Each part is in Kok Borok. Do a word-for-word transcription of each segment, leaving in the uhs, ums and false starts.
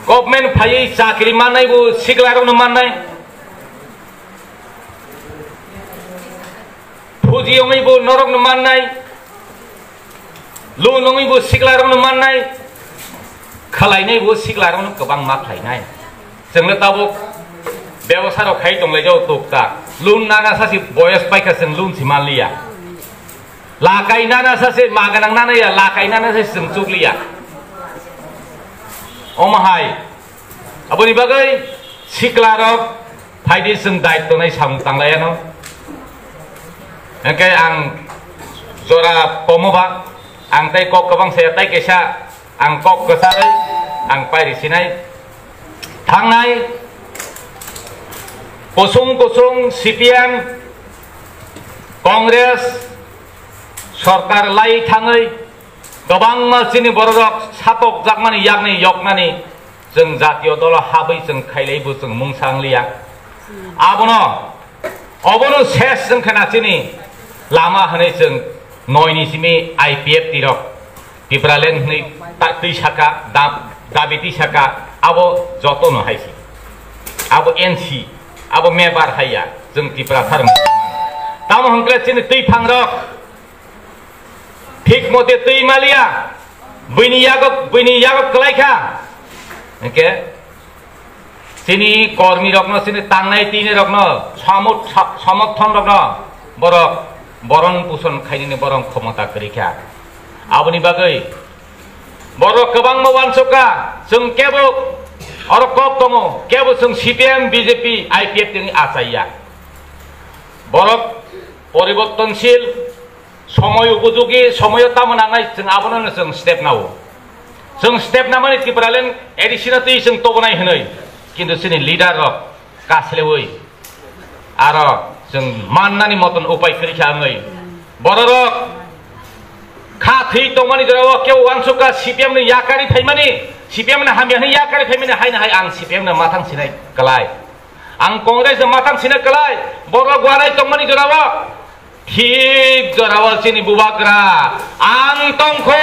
Government phaiwi chakri mannai bo siklarokno mannai. Phuji wngwi bo norokno mannai. Loan wngwi bo siklarokno mannai. Khwlainai bo siklarokno kwbangma khlainai. Chwngno tabuk bebosarok khai tonglaijao tukta. Loan nana sasi boyos paikha chwng loan si manliya. Lakai nana sasi maganang nana ya, lakai nana sasi chwng chukliya. Omo hai. Aboni bagwi siklarok phaidi chwng daityo nai samung tanglaiano. Hwnkhe ang jora komo ba, ang tei kok kwbang saya, tei kaisa ang kok kwcharwi ang pairi sinai. Thangnai kusung kusung C P M, Congress sorkar lai thangwi kwbangma chini bororok satokjakmani yakni yoknani chwng jatiyo dolo habwi chwng khailaibo chwng mungsa wngliya. Abono, obono ses wngkha na chini lama hwnwi chwng noini simi I P F T rok Tipraland hwnwi ta-, twi saka, da-, dabi twi saka, abo jotono hai si. Abo N C, abo mebar hai ya, chwng Tiprasa rok. Tamo hwnkhe chini twi phangrok thik mote twi maliya, buini yago, buini yago kwlai kha. Hwnkhe chini kormi rokno, chini tangnai tini rokno, samut-, sa-, somorthon rokno borok boron puson khainani borok khomota kwrwi kha. Aboni bagwi borok kwbangma uansukha, chwng kebo oro kok tongo, kebo chwng C P M, B J P, I P F T ni achaiya. Borok poribortonsil, somoy upojogi, somoyo tamo nangnai, chwng abono chwng step nao. Chwng step namani Tipraland A D C no twi chwng tobonai hwnwi, kintu chini leader rok kaslewi aro chwng mannani moton upai kwrwi kha wngwi bororok kha thwi tongmani jorao kebo uansukha C P M ni yakari phaimani, C P M ni hamya hwnwi yakari phaimani, haino hai ang C P M no mathang sinai kwlai. Ang Congress no mathang sina kwlai, borok wanai tongmani jorao. Thik jorao chini bubagra, ang tongkho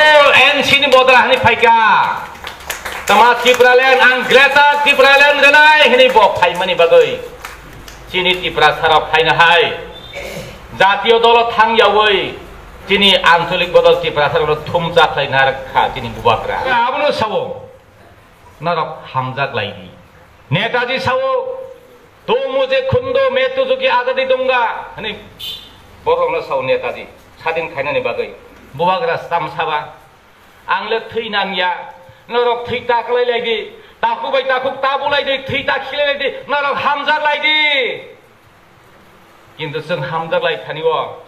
N C ni bodol hwnwi phaikha. Tama Tipraland, ang Greater Tipraland rwnai hwnwi bo phaimani bagwi. Chini Tiprasarok phaino hai. Jatiyo dolo thang yaui. Chini ancholik bodol Tiprasarokno thumcha khlai narwk kha chini bubagra. Abono sao. Norok hamjak lai di. Netaji sao, "Tumu je khundo, main to jo ki azadi dunga," hwnwi borokno sao Netaji, sadin khainani bagwi. Bubagra stam saba, "Ang le thwi nang ya, norok thwi ta kwlai lai di, takhuk bai takhuk ta bulai di, thwi ta khilai lai di, norok hamjak lai di." Kintu chwng hamjak lai thani o,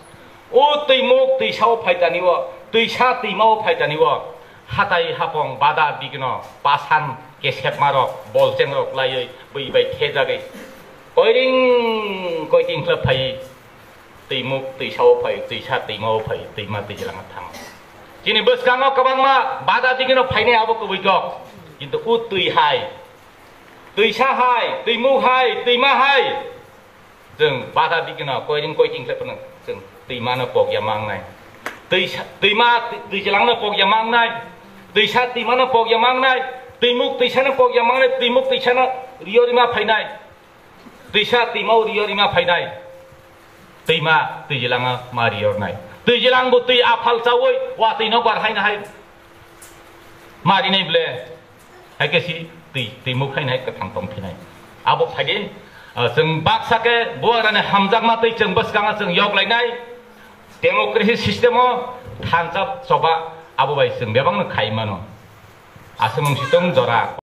o twi muk twi sao phai tani o, twi sa twi mao phai tani o, hatai hapong bada bigno pasan kesep marok bolcheng rok laioi bui bai thejagwi koiring koiting khlap phai twi muk twi sao phai twi sa twi mao phai twi ma twi jilanga thang. Chini bwskango kwbangma bada bigno phainai abo kubui kok, kintu o twi hai, twi sa hai, twi muk hai, twi ma hai. Chwng bada bigino koiring koiting khe phano chwng twimano pokya mangnai. Twisa, twima, twi-, twijlangno pokya mangnai. Twisa twimano pokya mangnai. Twimuk twisano pokya mangnai. Twimuk twisano riyo rima phainai. Twisa twimao riyo rima phainai. Twima twijlanga ma riyornai. Twijlangbo twi aphal chaui watwino bar haina hai. Marinai ble, hai khe si twi, twi mukhainai kwthang tongphinai. Abo phaidi, ah, chwng baksa khe bubagrani hamjakma twi chwng bwskango chwng yoklainai. Democracy system o thansa choba abo bai chwng bebakno khai mano. Aswk mung situng jora.